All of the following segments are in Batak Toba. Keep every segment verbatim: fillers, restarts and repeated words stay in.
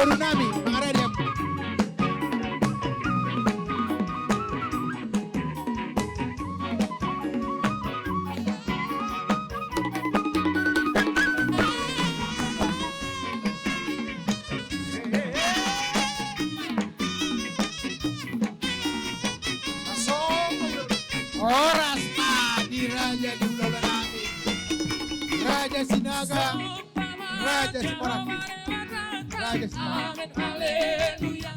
Boru nami, mangaradi hamu. Horas ma di raja ni hulahula nami, Raja Sinaga, Raja Simorakin, Raja Simorakin. Amen, haleluya.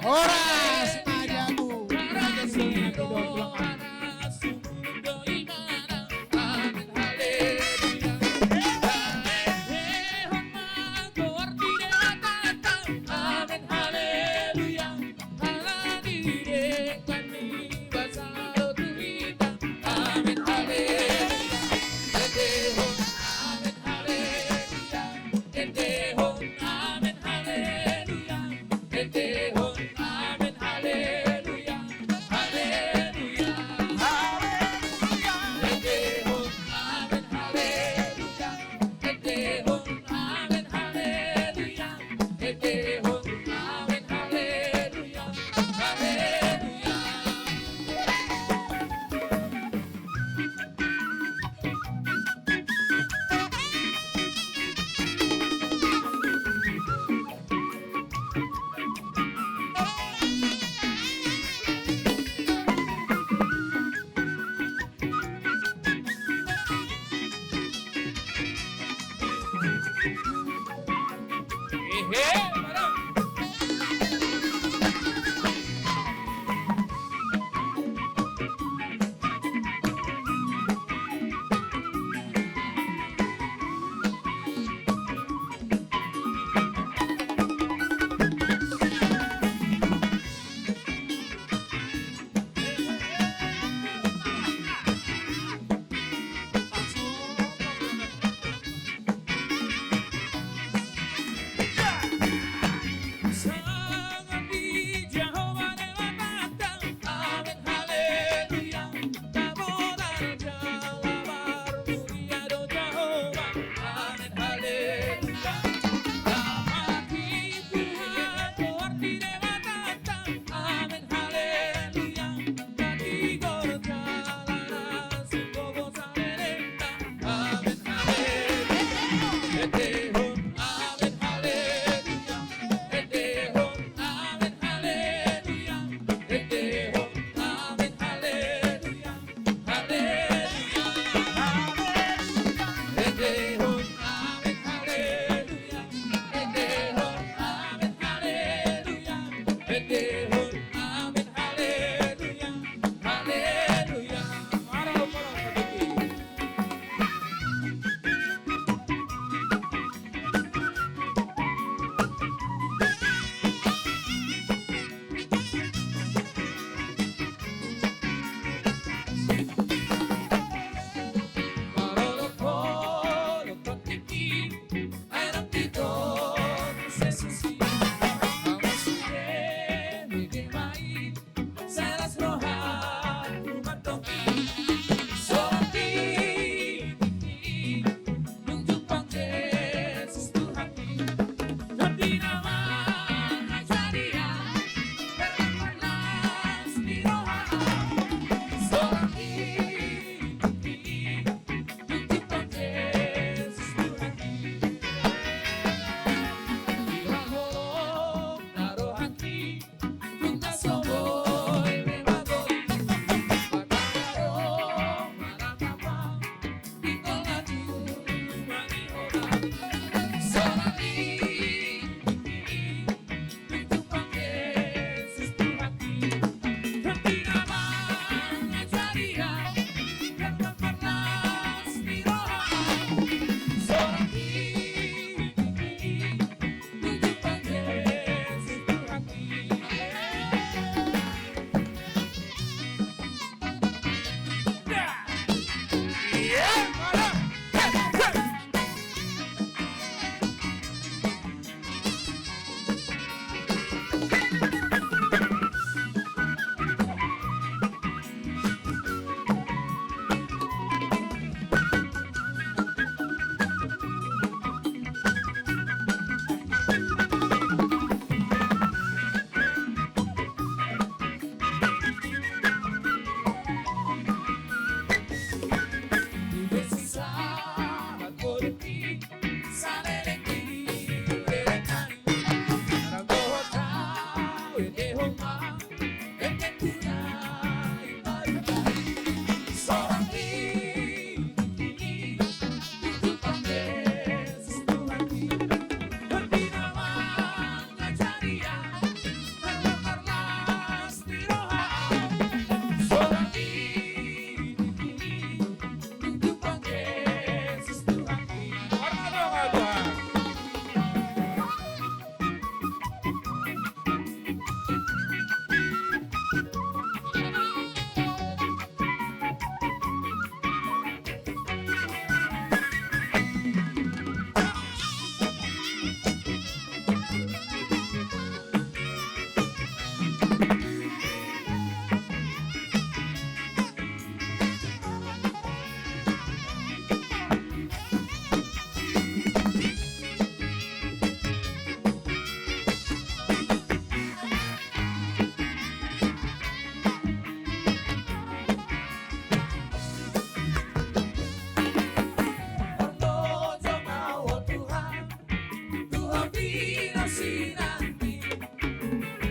Horas ma di hamu.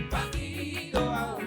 Pangido au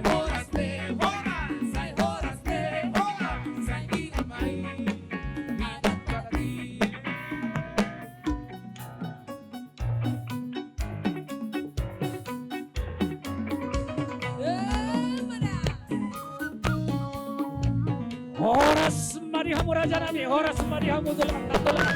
Sai horas pe horas, sai horas pe horas, sai ingot ma i adat Batak i. Horas ma di hamu raja nami, horas ma di hamu tulang, tulang.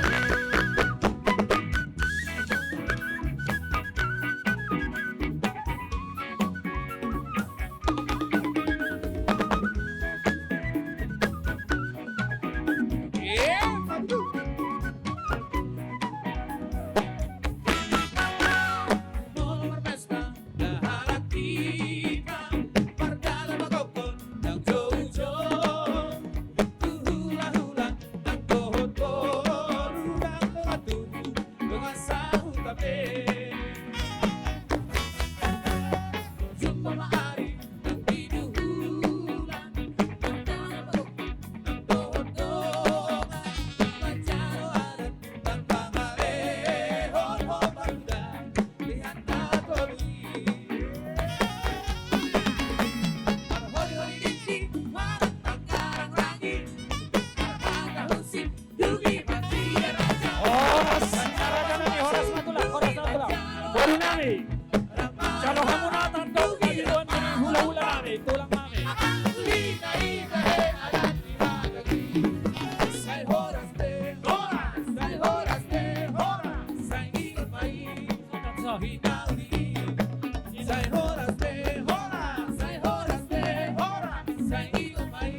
Horas ma raja nami, horas ma tulang, horas ma tulang. Boru nami. Jalo hamu na tandok pangidoan ni hulahula nami, tulang nami. Sai horas pe horas, sai horas pe horas, sai ingot ma i. Sai horas pe horas, sai horas pe horas, sai ingot ma i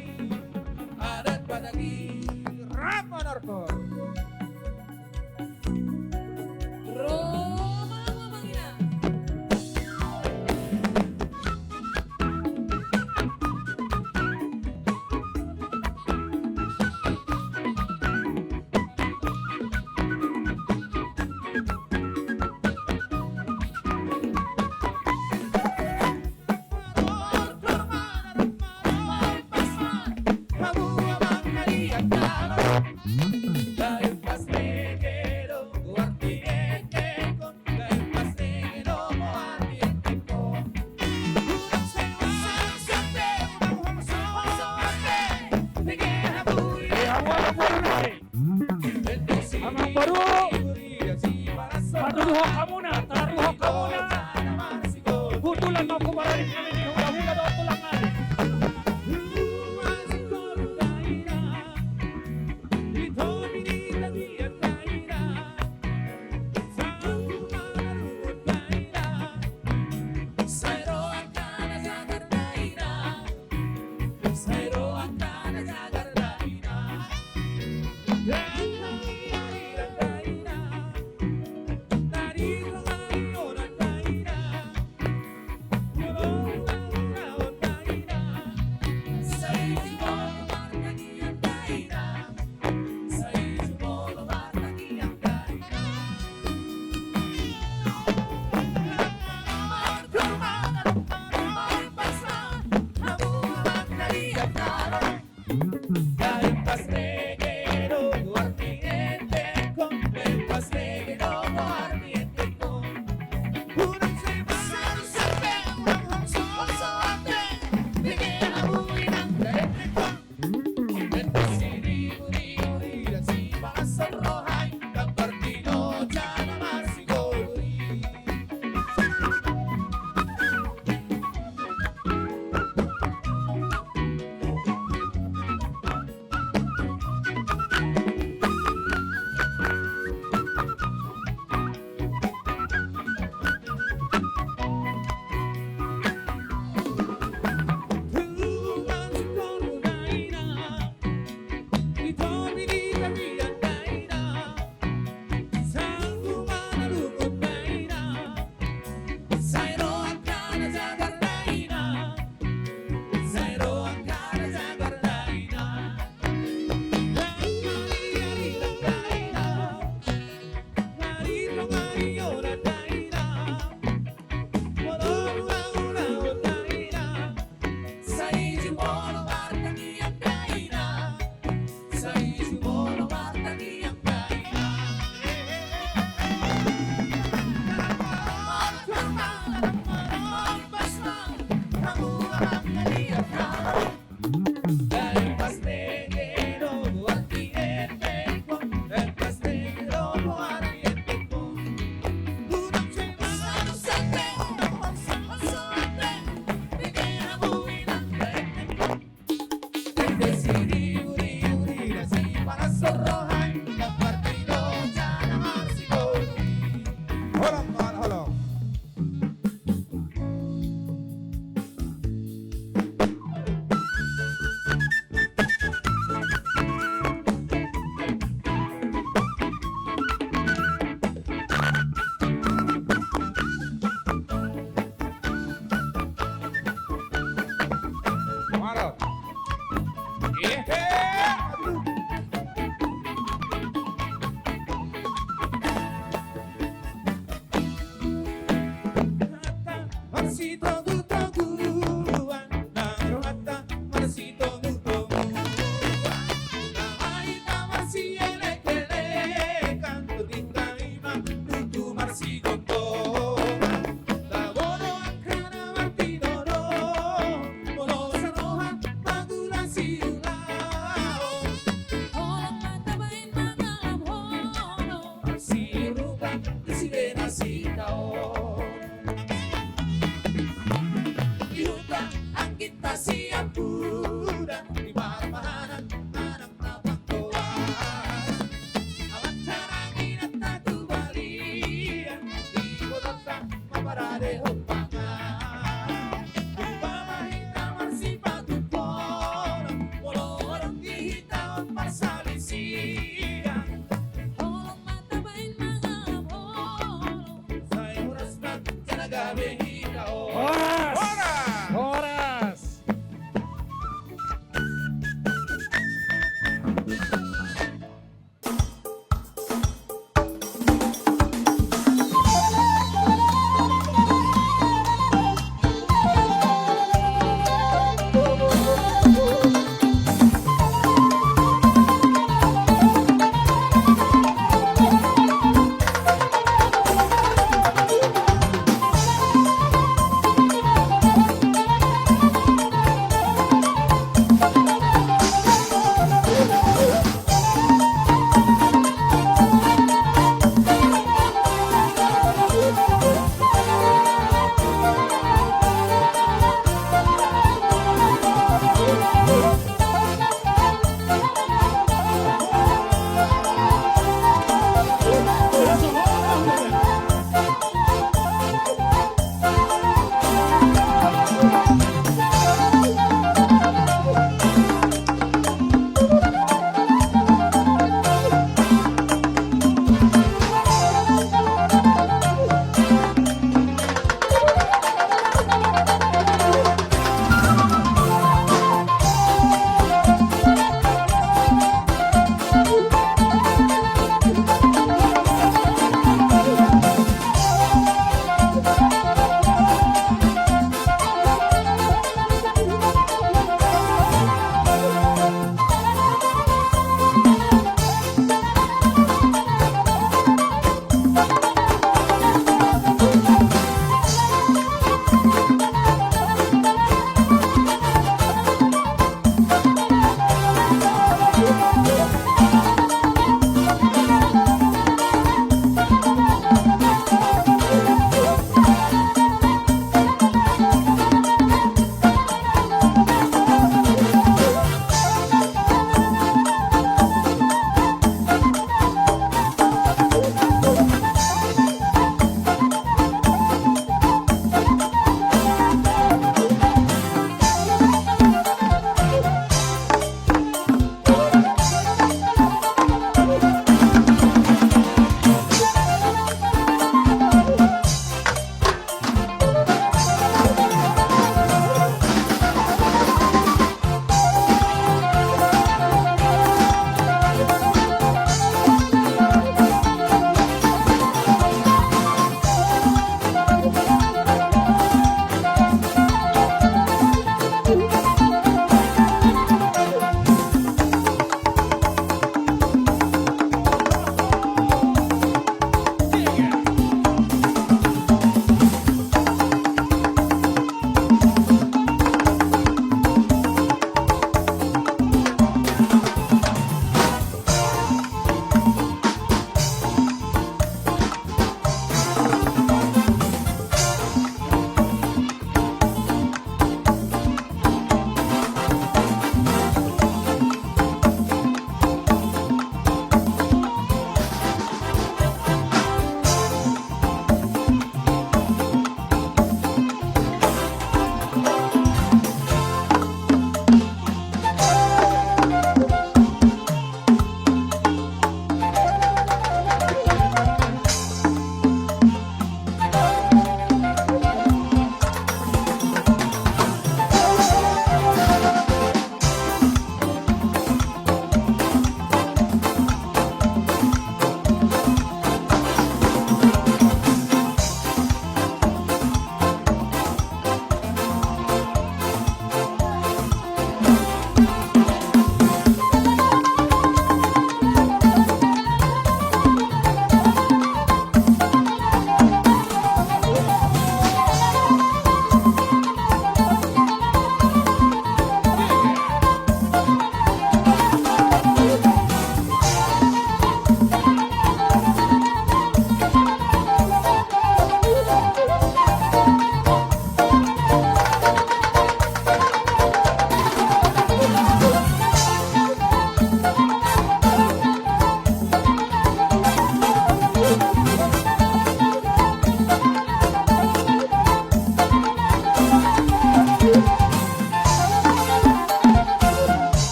adat Batak i. Rap ma norko. Roma ma mangina. Amang boru, patuduhon hamuna, taruhon hamuna. Kebetulan mau kumarani kami di hula-hula dohot tulang nami.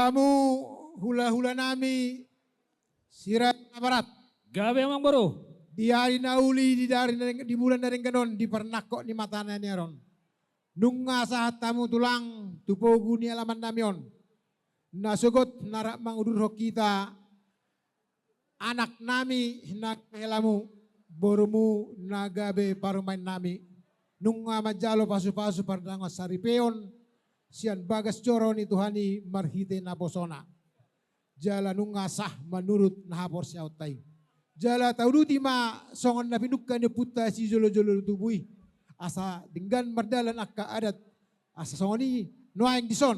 Hamu hula-hula nami Sirait na Barat. Gabe, Amangboru. Di ari na uli, di ari na deng-, di bulan na denggan on, di parnangkok ni mata na niar on, nunga sahat hamu tulang tu pogu ni alaman nami on. Na sogot na rap mangudurhon hita, anak nami na helamu, borumu na gabe parumaen nami, nunga manjalo pasu-pasu pardongansaripeon sian bagas joro ni Tuhan i marhite naposona. Jala nunga sah manurut na haporseaonta i. Jala tauduti ma songon na pinungka ni ompunta sijolo-jolo tubu i, asa denggan mardalan angka adat. Asa songon i nuaeng dison,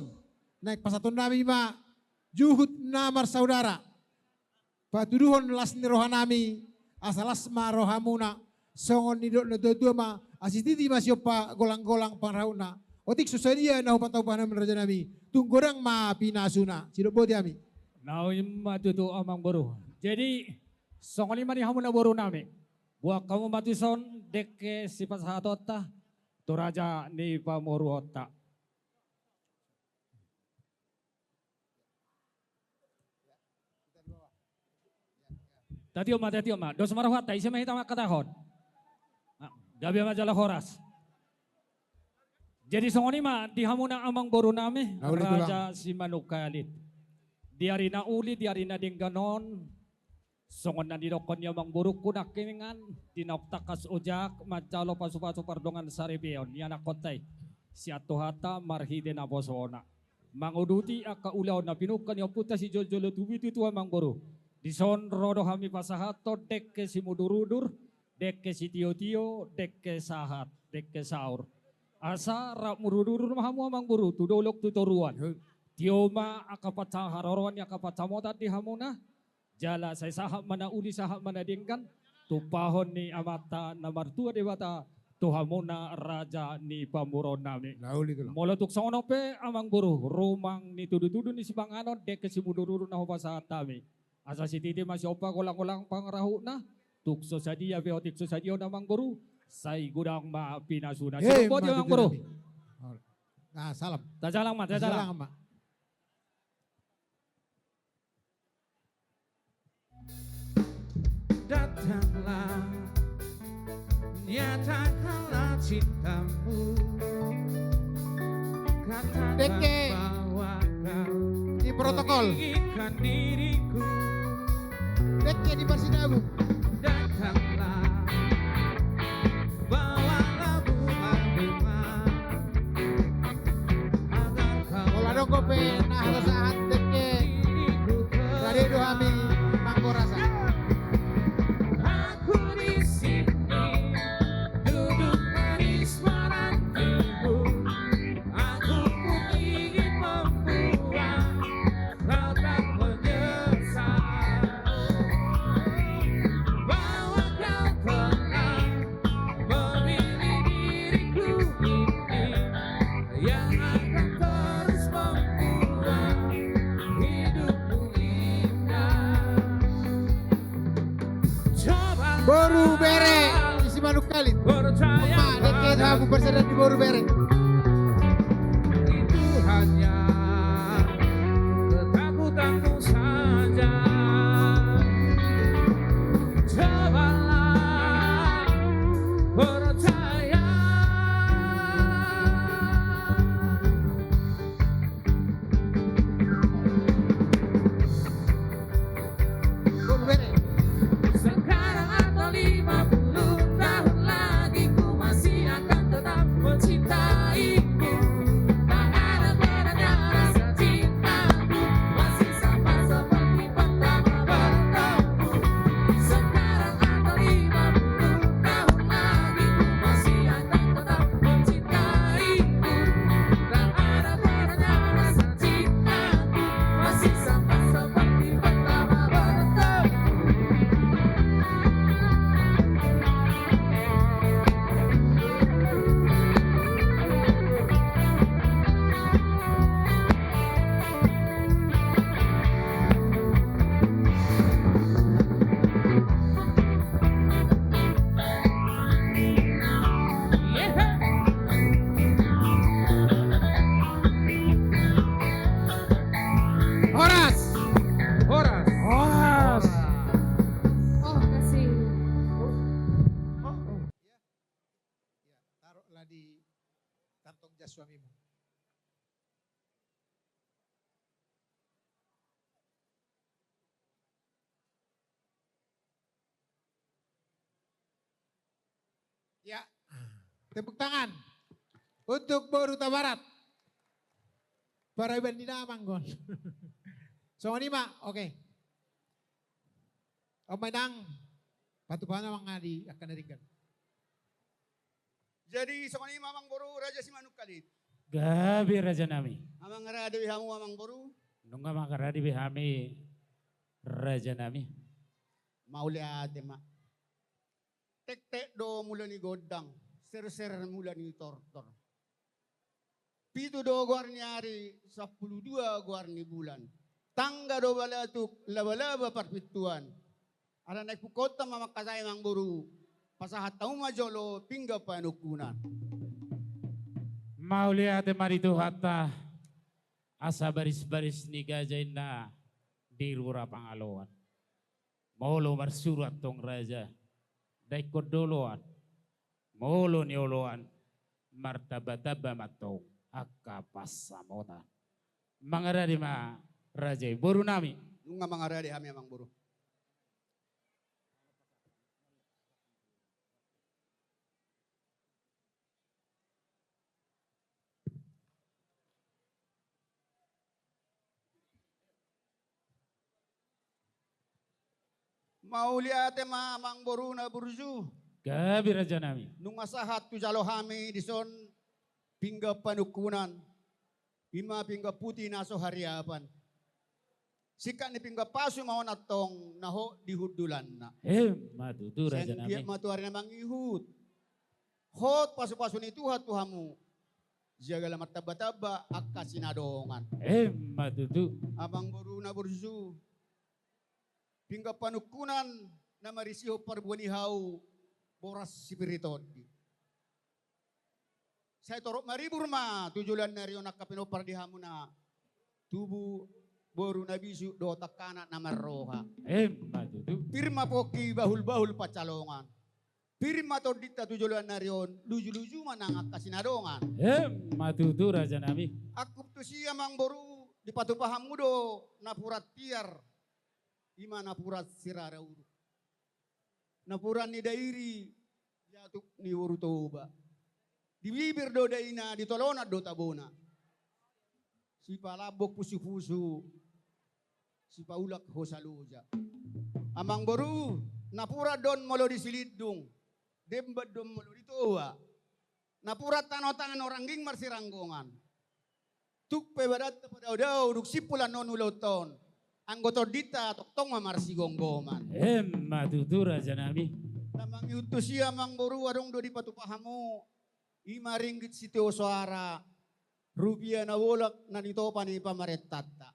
naeng pasahaton nami ma juhut na marsaudara, patuduhon las ni roha nami, asa las ma rohamuna. Songon nidok ni natua-tua ma, asititi ma siompa, golang-golang pangarahutna. Otik so sadia na hupatupa hami raja nami, tung godang ma pinasuna. Sidok boti hami. Naeng ma tutu, Amangboru. Jadi songon i ma di hamuna boru nami. Buat hamu ma tuson dengke sipasahatonta tu raja ni pamoruonta. Tatiop ma, tatiop ma. Dos ma rohanta, ise ma hita mangkatahon. Ah, gabe ma jala horas. Jadi songon i ma di hamuna, Amangboru nami, na uli tulang, Raja Simanungkalit. Di ari na uli, di ari na denggan on, songon na nidokkon ni amangborungku nangkiningan, di naung tangkas ojak manjalo pasu-pasu pardongansaripeon ni anakkonta i sian Tuhanta marhite naposona, manguduti angka ulaon na pinungka ni ompunta sijolo-jolo tubu i tutu, Amangboru. Dison ro do hami pasahathon dengke simudur-udur, dengke sitio-tio, dengke sahat, dengke saur. Asa rap mudur-udur ma hamu, Amangboru, tu dolok tu toruan. Tio ma angka pansaharoroan ni angka pansamotan di hamuna. Jala sai sahat ma na uli, sahat ma na denggan tumpahon ni Amanta na martua Debata tu hamuna raja ni pamoruon nami. Na uli tulang. Molo tung songon on pe, Amangboru, rumang ni tudu-tudu ni sipanganon, dengke simudur-udur na hupasahat hami. Asa sititi ma siompa, golang-golang pangarahutna. Tung so sadia pe, otik so sadia on, Amangboru, sai godang ma pinasuna. Sidok boti, Amangboru. Nah, salam. Tajalang ma, tajalang. Tajalang ma. Datanglah, nyatakanlah cintamu. Katakan bahwa kau menginginkan diriku. Dengke di Parsinabung. Datanglah. Molo adong dope na hatasahat dengke, rade do hami manggoras. Boru Bere, isi manuk kalit. Oma, dengke hamu parsada di Boru Bere. Itu hanya ketakutanmu saja. Cobalah percaya. Sekarang atau lima puluh tahun lagi, ku masih akan tetap mencintai. Ya. Tepuk tangan untuk boru Tabarat. Paraiban ni damang on. Songon i ma, oke. On ma inang, patupaon ma nangkin di angka na denggan. Jadi songon i ma amangboru Raja Simanungkalit. Gabe rajanami. Amang rade be hamu amangboru. Nunga mangarade be hami rajanami. Mauliate ma. Tektek do mula ni gondang, serser mula ni tortor. Pitu do goar ni ari, sampulu dua goar ni bulan. Tangga do balatuk, labalaba parpintuan. Ala naeng pungkaonta ma mangkatai amangboru, pasahat hamu ma jolo pinggan panungkunan. Mauliate ma di Tuhanta, asa barisbaris ni gaja inna di rura Pangaloan. Molo marsuru antong raja, daingkon do oloan. Molo nioloan, martambatamba ma antong angka pansamotan. Mangarade ma raja i borunami. Nunga mangarade hami amangboru. Mauliate ma amangboru na burju. Gabe rajanami. Nunga sahat hujalo hami dison pinggan panungkunan. I ma pinggan puti na so hariapan. Singkat ni pinggan pasu ma on antong na hot di hundulanna. Emma tutu rajanami. Sai anggiat ma tu ari na mangihut. Hot pasupasu ni Tuhan tu hamu. Jala martambatamba angka sinadongan. Emma tutu. Amangboru na burju. Pinggan panungkunan na marisihon parbue ni hau boras sipir ni tondi. Sai torop maribur ma tu joloan ni ari on angka pinompar di hamuna tubu, boru na bisuk dohot angka anak na marroha. Emma tutu. Pir ma pongki bahulbahul pansalongan. Pir ma tondinta tu joloan ni ari on, lujuluju ma nang angka sinadongan. Emma tutu rajanami. Angkup tusi amangboru dipatupa hamu do napuran tiar, i ma napuran Sirara Uruk. Napuran ni Dairi, jatuh ni boru Toba. Di bibir do daina, di tolonan do tabona. Sipalambok pusupusu, sipaulak hosa loja. Amangboru, napuran do on molo di Silindung, demban do on molo di Toba. Napuran tano-tano rangging marsiranggongan. Tung pe badanta padao-dao dung simpul annon ulaonta on, anggo tondinta tongtong ma marsigomgoman. Emma tutu rajanami. Na mangihut tusi amangboru adong do dipatupa hamu, i ma ringgit sitio soara, rupia na bolak na nitopa ni pamarentanta.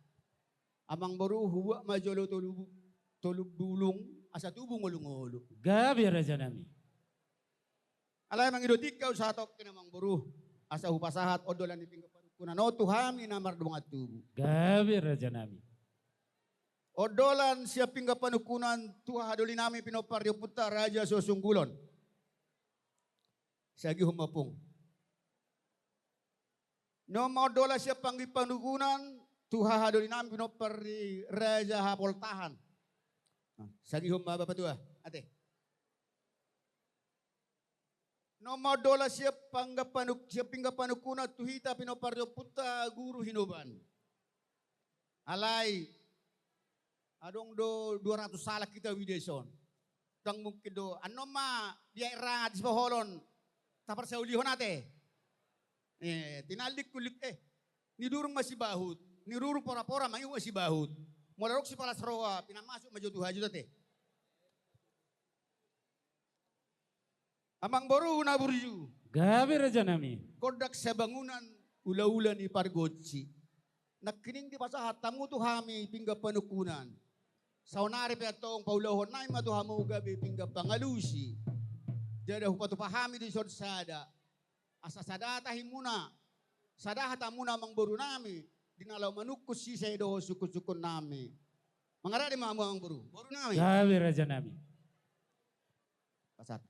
Amangboru hubuat ma jolo tolu, tolu bulung asa tubu ngolungolu. Gabe rajanami. Alai mangido tingki au sahatongkin amangboru, asa hupasahat ondolan ni pinggan panungkunan on tu hami na mardongan tubu. Gabe rajanami. Ondolan sian pinggan panungkunan tu hahadolinami pinompar ni ompunta Raja Sosunggulon. Sagihon ma pung. Na on ma ondolan sian pinggan panungkunan tu hahadolinami pinompar ni Raja Hapoltahan. Sagihon ma bapatua, ate. Na on ma ondolan sian pinggan panung-, sian pinggan panungkunan tu hita pinompar ni ompunta Guru Hinoban. Alai adong do dua ratus halak hita di son. Ndang mungkin do, annon ma di aek rangat sipaholon taparsaulihon ate. Eh, tinallik kulik, eh, nidurung ma sibahut, nidurung porapora ma iu ma sibahut. Molo adong sipalas roha, pinamasuk ma jo tu hajut ate. Amangboru na burju. Gabe rajanami. Gondang sabangunan, ulaula ni pargonsi. Nangkining dipasahat hamu tu hami pinggan panungkunan. Saonari pe antong paulahon nami ma tu hamu gabe pinggan pangalusi. Jala hupatupa hami dison sada. Asa sada tahi muna, sada hata muna amangboru nami, di na laho manungkun sise dohot sungkun-sungkun nami. Mangarade ma hamu amangboru, boru nami. Gabe rajanami. Pasahat.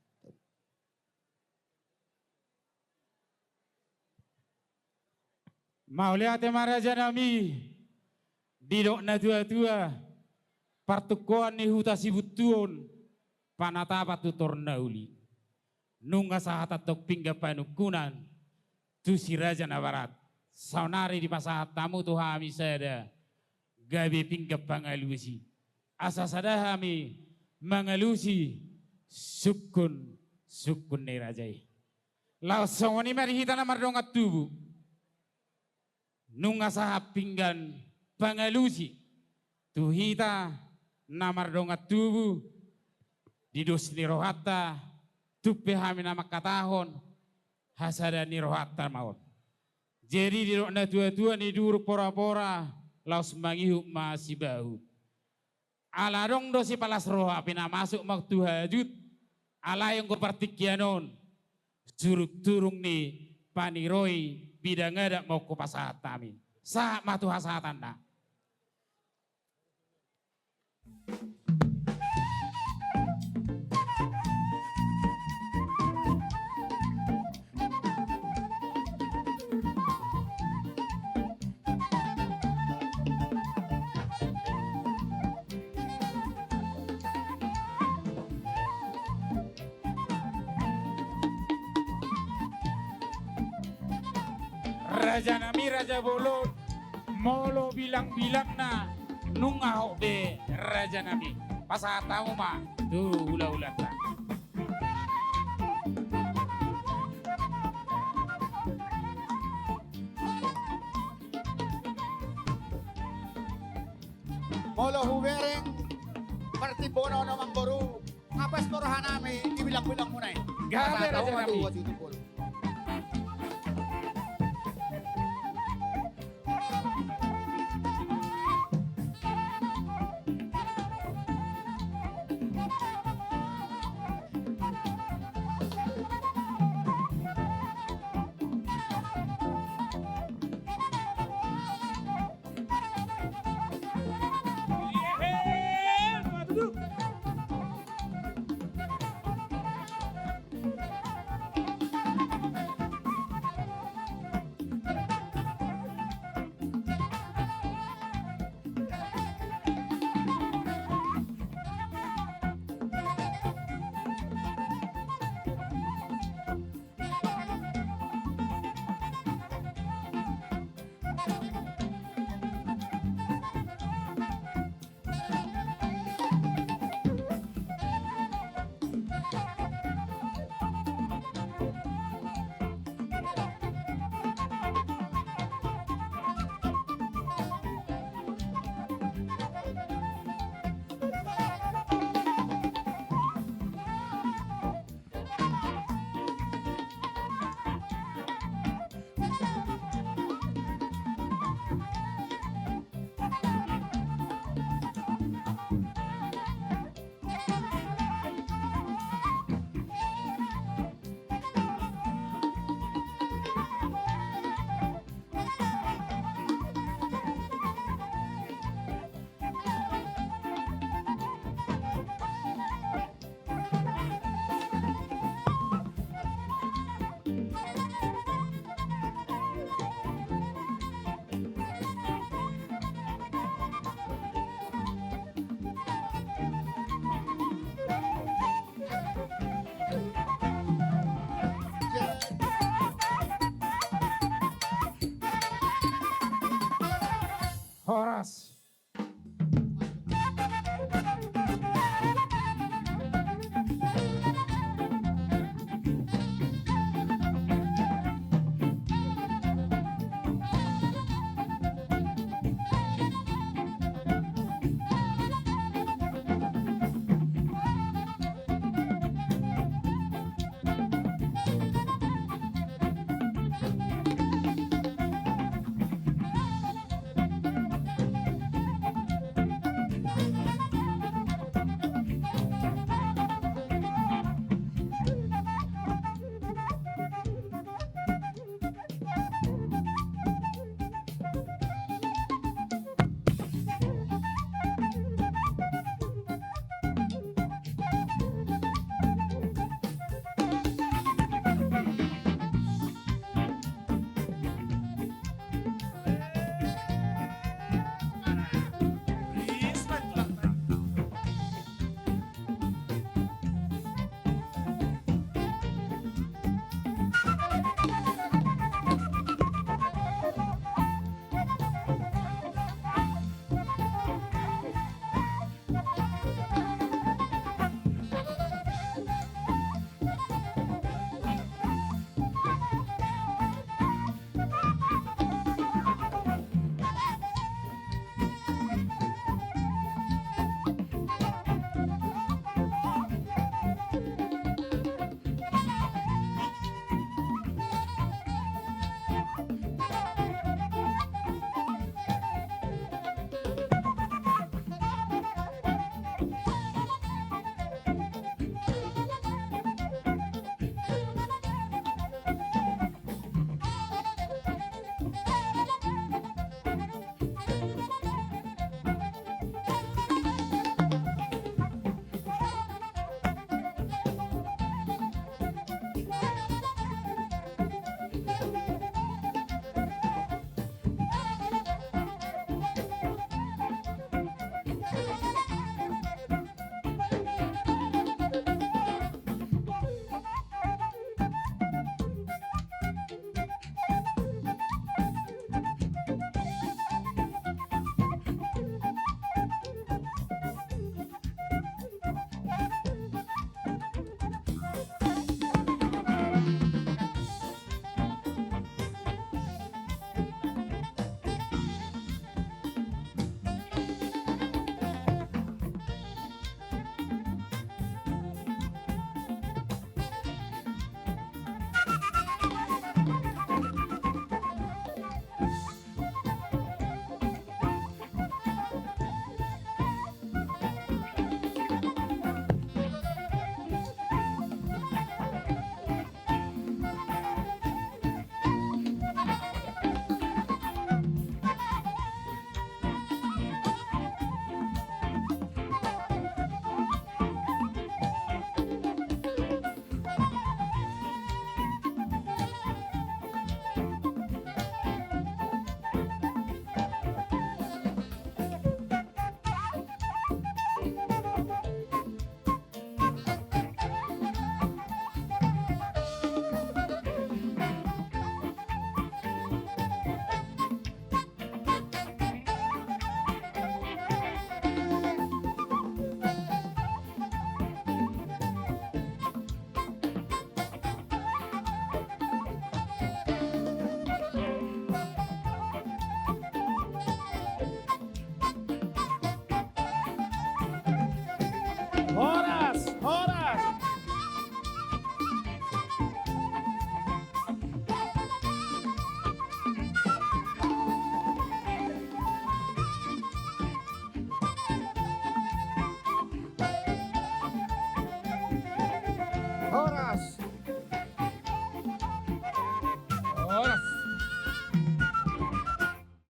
Mauliate ma rajanami, didok na tua-tua, partungkoan ni huta Sibuntuon, panatapan tu tor na uli. Nunga sahat antong pinggan panungkunan tu si Raja Nabarat. Saonari dipasahat hamu tu hami sada gabe pinggan pangalusi. Asa sada hami mangalusi sungkun-sungkun ni raja i. Laos songon i ma di hita na mardongan tubu. Nunga sahat pinggan pangalusi tu hita na mardongan tubu, di dos ni rohanta, tung pe hami na mangkatahon, hasada ni rohanta ma on. Jadi didok na tua-tua, ni durung pora-pora, laos mangihut ma sibahu. Ala adong do sipalas roha, pe na masuk ma tu hajut, alai anggo partingkian on, surung-surung ni paniroi bidang adat ma on hupasahat hami. Sahat ma tu hasahatanna. Rajanami, raja bolon, molo bilang-bilangna nunga hot be rajanami. Pasahat hamu ma tu hula-hulanta. Molo hubereng partimboan on, amangboru, hapas ma rohanami di bilang-bilangmuna i. Gabe, rajanami.